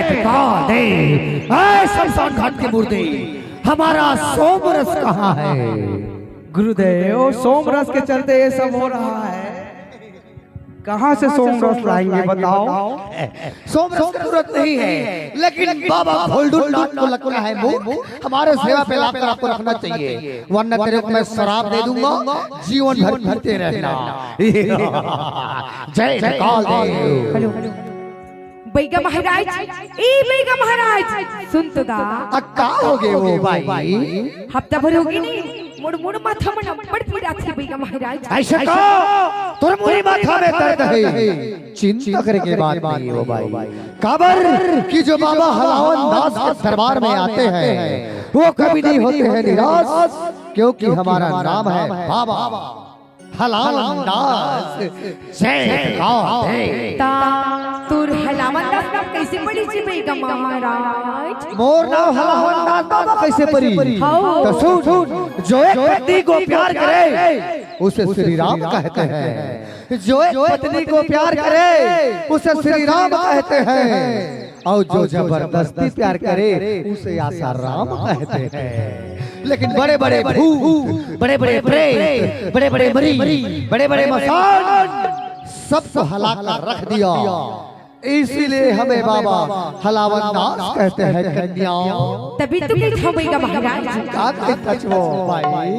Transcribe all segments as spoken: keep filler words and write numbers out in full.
का दे, ऐ शमशान घाट के मुर्दे, हमारा सोमरस कहाँ है? गुरुदेव, सोमरस के चलते ये सब हो रहा है। कहाँ से सोमरस लाएंगे, बताओ? सोमरस की जरूरत नहीं है, लेकिन बाबा भोलडुल नाथ को लगता है मुंह, हमारे सेवा पे लाकर आपको रखना चाहिए, वरना तेरे को मैं शराब दे दूंगा, जीवन भर पीते रहना। जय काल देव। हेलो। बइगा महाराज, ए बइगा महाराज, सुन तो दा। आ, का हो गे वो बाई? हफ्ता भर हो गे नहीं, मोर, मोर माथा मन अब्बड़ पीरा थे बइगा महाराज। ऐसा का? तोर मोर माथा में दर्द है। चिंता करे के बात नहीं हो बाई। काबर कि जो बाबा हलावन दास के दरबार में आते हैं, वो कभी नहीं होते हैं निराश, क्योंकि हमारा नाम है बाबा हलावन दास। जय राधे। ता तोर हलावन दास नाम कैसे पड़ी जी बइगा महाराज? मोर नाम हलावन दास बाबा कैसे पड़ी? हाँ। तो सुन, जो एक पत्नी को प्यार करे, उसे श्री राम कहते हैं। जो एक पत्नी को प्यार करे, उसे श्री राम कहते हैं। और जो जबरदस्ती प्यार करे, उसे आसाराम कहते हैं। लेकिन बड़े बड़े भूत, बड़े बड़े प्रेत, बड़े बड़े मरी, बड़े बड़े मसान, सबको हला कर रख दिया। इसीलिए हमें बाबा हलावन दास कहते हैं कन्या। तभी तो कहत हँव बइगा महाराज। का कहत हस वो बाई?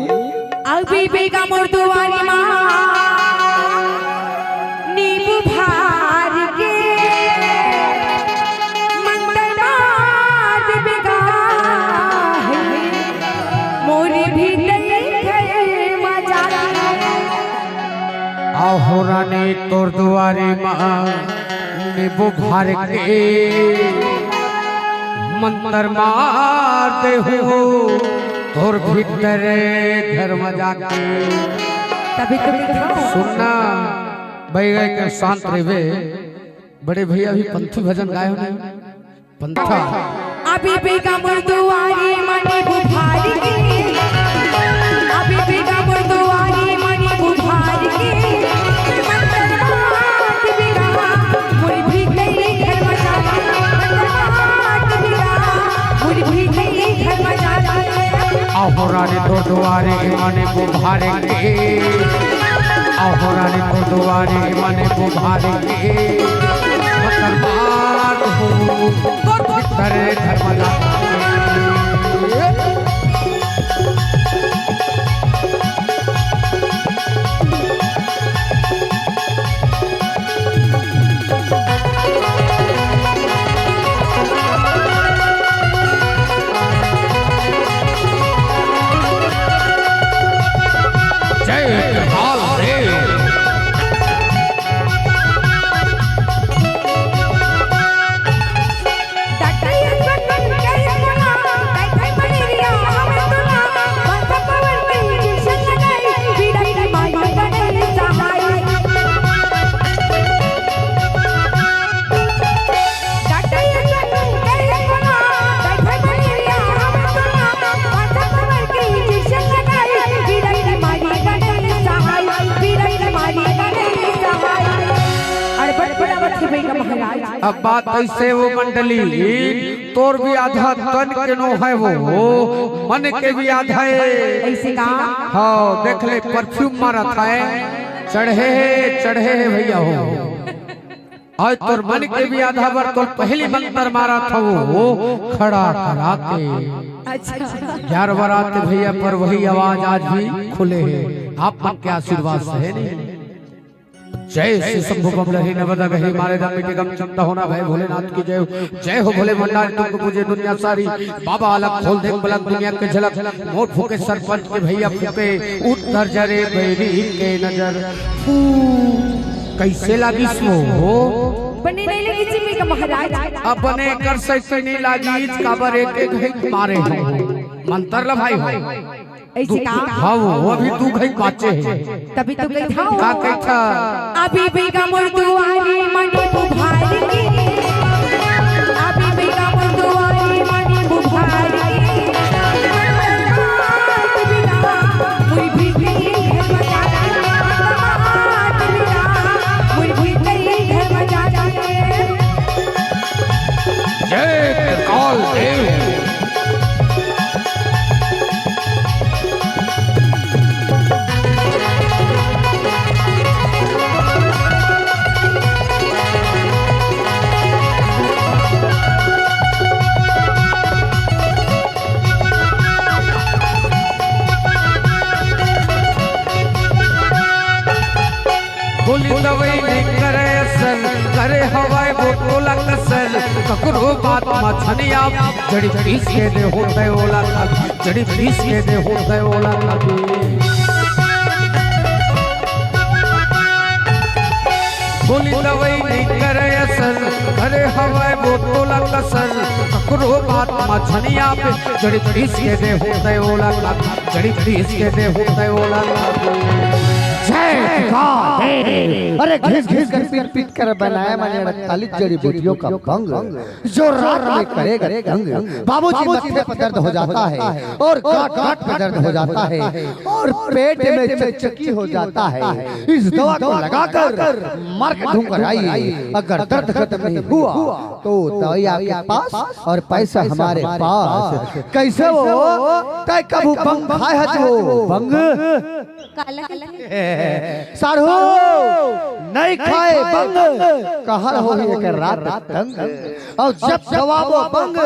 अभी बइगा मोर दुआरी मा नींबू भार के मंतर मार दे बइगा, मोर भीतरी घर मा जाके। अहो रानी तोर दुआरी मा नींबू भार के मंतर मार देहूँ तोर भीतरे घर मा जाके। तभी तो कहत हँव। सुनना, बइगा के शांत रहिबे। बड़े भइया भी पंथी भजन गाए हों नहीं? पंथा। अभी बइगा मोर दुआरी मा नींबू भार के, अभी बइगा मोर दुआरी मा नींबू भार के, मंतर मार दे बइगा, मोर भीतरी घर मा जाके, मंतर मार दे बइगा, मोर भीतरी घर मा जाके। अहो रानी तोर दुआरी मा नींबू भार के, अहो रानी तोर दुआरी मा नींबू भार के, मंतर मार देहूँ तोर भीतरे घर मा जाके। जय काल देव। अरे बड़ बड़ा बच्चे बइगा महाराज। अब बात ऐसे वो मंडली, तोर भी आधा तन के नो है वो, मन के भी आधा है। ऐसे का? हाँ, देख ले, परफ्यूम मारत हे, चढ़े हे, चढ़े हे भइया हो। अउ तोर मन के भी आधा बर तोर पहिली मंतर मारत हवं वो खड़ा करा के। अच्छा। ग्यारह बरात भइया पर वही आवाज आज भी खुले हे। आप मन के आशीर्वाद से हे नहीं। जय श्री शंभु बम लहरी नवद गही मारे दाम मिटे गम चिंता होना भय भोलेनाथ की जय हो। जय हो भोले भंडारी तुमको पूजे दुनिया सारी। बाबा अलग खोल दे पलक दुनिया के झलक। मोर फूके सरपंच के भइया फूके उत्तर जरे बैरी के नजर। फू। कइसे लागिस वो? बने नहीं लगिस जी बइगा महाराज। अब बने कर सकते नहीं लागिस, काबर एक एक घई मारे हे। मंतर ल भाई हो। ऐसे का? हाँ, वो, वो भी दू घई बाचे हे। तभी तो कहत हँव। का कहत हस? अभी बइगा मोर दुआरी मा नींबू भार के। अभी बइगा मोर दुआरी मा नींबू भार के। मोर भीतरी घर मा जाके। मोर भीतरी घर मा जाके। जय काल देव। गोली दवाई नइ करे असर, करे हवय वो तोला कसर। ककरो बात म झन आबे, जड़ी पीस के दे होतय ओला खाबे, जड़ी पीस के दे होतय ओला खाबे। गोली दवाई नइ करे असर, करे हवय वो तोला कसर। ककरो बात म झन आबे, जड़ी पीस के दे होतय ओला खाबे, जड़ी पीस के दे होतय ओला खाबे। जय का दे। अरे घिस घिस कर पीट पीट कर बनाया मैंने अड़तालीस जड़ी बूटियों का बंग, जो रात में करेगा तंग। बाबूजी, मत्थे पर दर्द हो जाता है और गांठ गांठ में दर्द हो जाता है और पेट में चकचकी हो जाता है। इस दवा को लगाकर मार के घूम कर आइए। अगर दर्द खत्म नहीं हुआ तो दवाई आपके पास और पैसा हमारे पास। कैसे हो? तय कभू बंग खाए हस वो? बंग? काला? साढ़ू, नहीं खाए बंग, कहर होही एक रात तंग। और जब खवाबो बंग,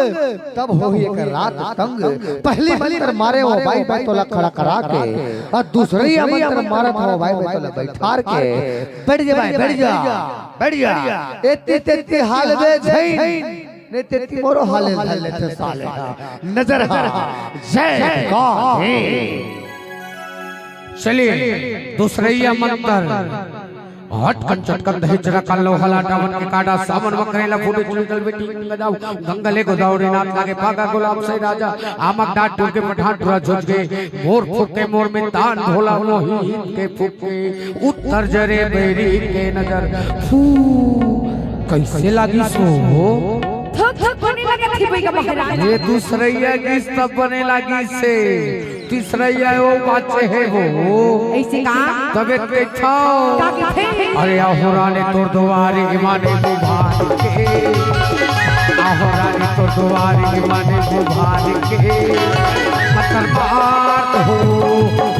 तब होही एक रात तंग। पहली मंतर मारे वो बाई, मैं तोला खड़ा करा के, और दूसरी मंतर मारत हो बाई, मैं तोला बैठार के। बैठ जा बाई, बैठ जा, बैठ जा। एती तेती हाल बे झैन, नहीं तेती मोरो हाले धर लेथे साले। नजर हा, जय का दे। चलिए, दूसरैया मंतर। हटकन चटकन दही चरकन लोहा लाटा मन के काटा सावन मकरेला फूटे चुलचल बेटी गजाओ गंगले गोदावरी नाथ लागे पागा गुलाब से राजा आमक डाट टूर के पठान टूरा झुज के मोर फुके मोर में तान भोला मोही के फुके उत्तर जरे बैरी के नजर फू कैसे लागी सो हो। थक थक कोने लगा थी भैया महाराज। ये दूसरैया किस तब बने लागी से। तीसरैया ओ बाचे हे वो। ऐसे का? तबे ते छाओ। का कथे? अरे आहो रानी तोर दुआरी माने बुभार के। आहो रानी तोर दुआरी माने बुभार के। पत्थर बात हो।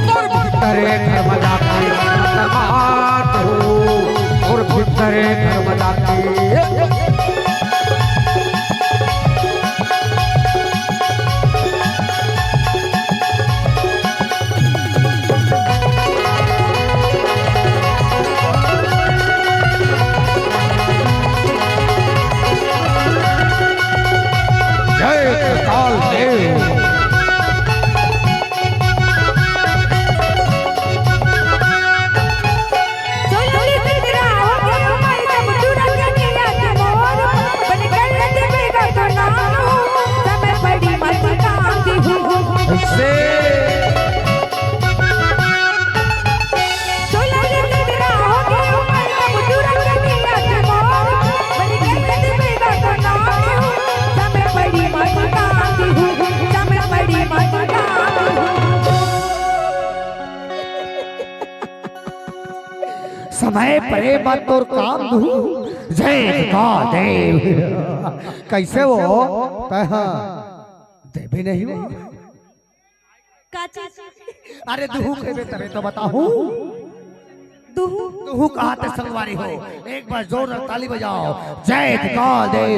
तोर भीतरे घर मजा के। पत्थर बात हो। तोर भीतरे घर मजा के। जय काल देव। समय परे मत तोर काम दू। जय का देव। कैसे वो? तैं हा देबे नहीं वो। का चीज? अरे दुहू खेबे तबे तो बताहूँ। दुहू? दुहू कहा थे संगवारी हो। एक बार जोर ताली बजाओ। जय का देव।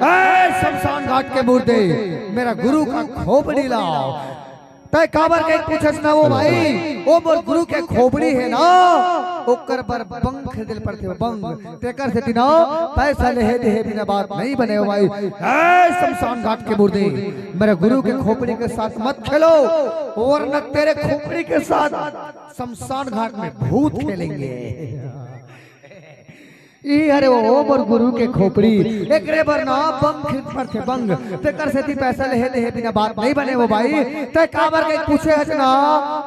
ए शमशान घाट के मुर्दे, मेरा गुरु का खोपड़ी लाओ। तैं काबर के पूछस ना वो भाई, ओ मोर गुरु के खोपड़ी हे ना, ओकर बर बंग खरीदे ल पड़थे, बंग। तेकर सेती ना पैसा लेहे देहे बिना बात नहीं बने हो भाई। ए शमशान घाट के मुर्दे, मेरे गुरु के खोपड़ी के साथ मत खेलो, वरना तेरे खोपड़ी के साथ शमशान घाट में भूत खेलेंगे। ई अरे ओ मोर गुरु के खोपड़ी, एकरे बर ना बंग खरीद पड़थे बंग। तेकर सेती पैसा लेहे देहे बिना बात नहीं बने वो भाई। तैं काबर के पूछे हस ना,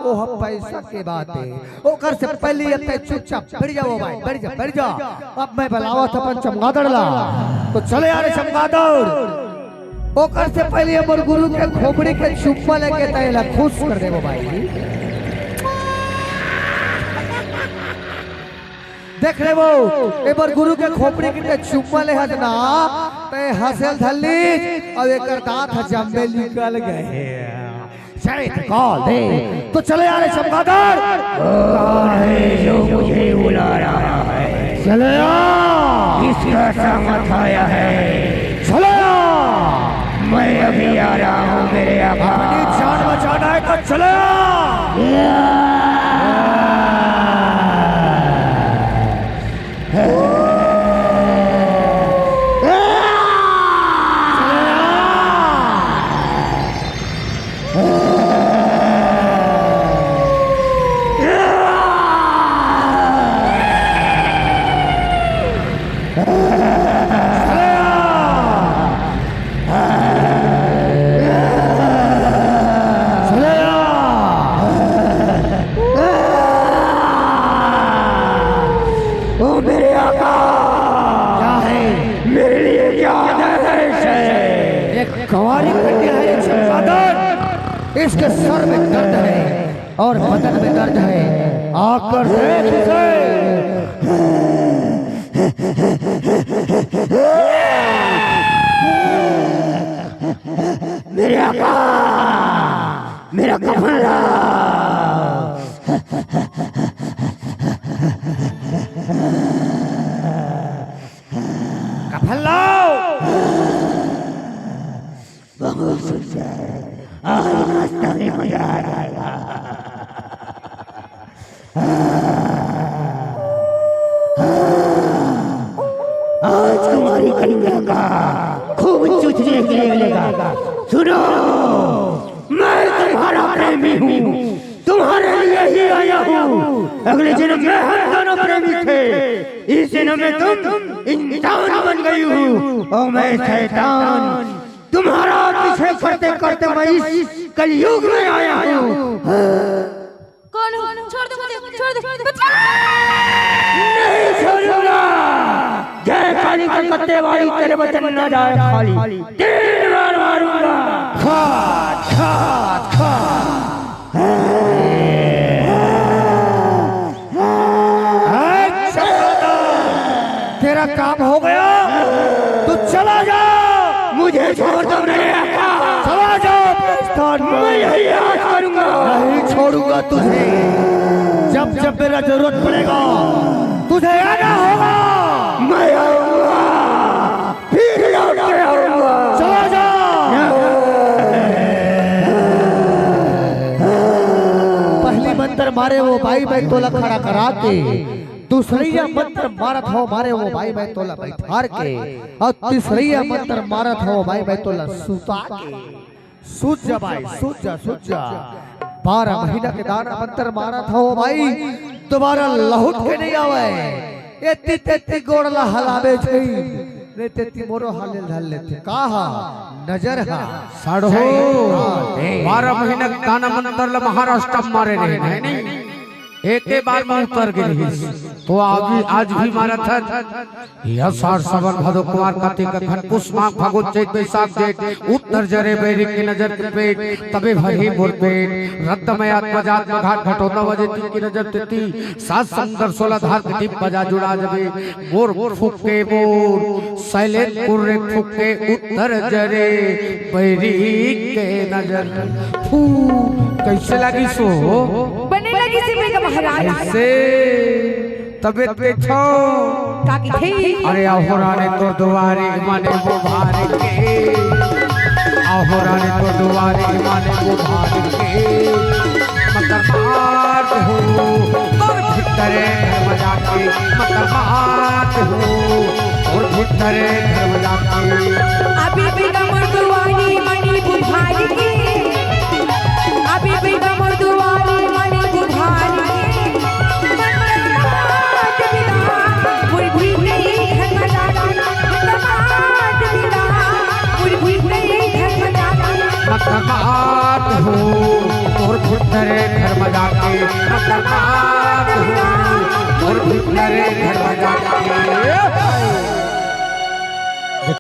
ओ ह पैसा के बात हे। ओकर से पहले ये तैं चुपचाप बैठ जा वो भाई, बैठ जा, बैठ जा। अब मैं बलावत अपन चमगादड़ ला। तो चले यार चमगादड़। ओकर से पहले ये मोर गुरु के खोपड़ी के चुम्मा लेके तैं ला खुश कर दे वो भाई। देख ले वो, ए मोर गुरु के खोपड़ी के चुम्मा ले हस ना, ते हंसे ल धर लीस, अउ एकर दांत ह जम्मे निकल गए। शैत काल दे, तो चले आ रे चमगादड़। कौन है जो मुझे बुला रहा है? चले आ। किसका सामत आया है? चले आ। मैं अभी आ रहा हूँ मेरे आका। अपनी जान बचाना है तो चले आ। या। ओ मेरे आका, क्या है? मेरे लिए क्या आदेश है? एक कुंवारी कन्या है, चमगादड़। इसके सर में दर्द है और बदन में दर्द है। आकर देख इसे। मेरे आका, मेरा कफन लाओ। कफन लाओ। बहुत सुंदर। आज नाश्ता में मजा आ जाएगा। आज तुम्हारी कन्या का खूब चूसने के लिए मिलेगा। सुनो, मैं तुम्हारा प्रेमी हूँ, तुम्हारे लिए ही आया हूँ। अगले जन्म में हम दोनों प्रेमी थे, इस जन्म में तुम इंसान बन गई हो और मैं शैतान। तुम्हारा पीछे करते करते मैं इस कलयुग में आया हूँ। कौन हो? छोड़ दो मुझे, छोड़ दो, बचा। नहीं छोड़ूंगा। जय काली कलकत्ते वाली, तेरे वचन न जाए खाली। तीन बार मारूंगा। खा, खा, खा। अच्छा, तेरा काम हो गया, तू चला जा। मुझे छोड़ दो मेरे आका। चला जा अपने स्थान पर। मैं यही राज करूंगा। नहीं छोड़ूंगा तुझे। जब जब मेरा जरूरत पड़ेगा, तुझे आना होगा। मैं आऊंगा, फिर लौट के आऊंगा। चला जा। पहली मंत्र मारे वो बाई, मैं तोला खड़ा करा के, दूसरैया मंत्र मारत हो मारे वो बाई, मैं तोला बैठार के, अउ तीसरैया मंत्र मारत हो बाई, मैं तोला सुता के। सूत जा बाई, सूत जा, सूत जा। बारह महीना के दाना मंत्र मारत हो बाई, दोबारा लहुट के नहीं आवे। एती तेती गोड़ ला हलावे छई, नहीं तेती मोरो हाले धर लेथे। का हा? नजर हा। साढ़ो। हाँ, दे। बारह महीना के दाना मंत्र ला महाराष्ट्र में मारे रहे, नहीं, नहीं। एके बार में उतर गे रहिस, तो आज भी, आज भी मारत हन। यह सार सावन भादो कुवार कार्तिक अगहन पुस माघ फागुन चैत बैसाख जेठ, उत्तर जरे बैरी के नजर के पेट, तबे भरही मोर पेट। रद्द में आत्मा जात में घाट घटोता वजे तीन की नजर तेती, सात समुंदर सोलह धार के दीप बजा जुड़ा जबे। मोर फूके मोर, सैलेंदपुर रे फूके उत्तर जरे, बैरी के नजर। फू, कैसे लगिस हो? बने लगिस हे बेटा महाराज। ऐसे तबियत के छो। का की थे? अरे अहो रानी तोर दुवारी माने वो भार के। अहो रानी तोर दुवारी माने वो भार के। मत मार हो, तोर भीतरे घर में जाके, मत बात हो, तोर भीतरे घर में जाके। अभी भी कमर दुआरी मणि बुझारी के, अभी भी कमर दुआरी मणि बुझारी के। मत बात बिना, कोई भी नहीं घर में जाके, मत बात बिना, कोई भी नहीं घर में जाके। मत बात हो, तोर भीतरे घर में जाके, मत बात हो, तोर भीतरे घर में जाके।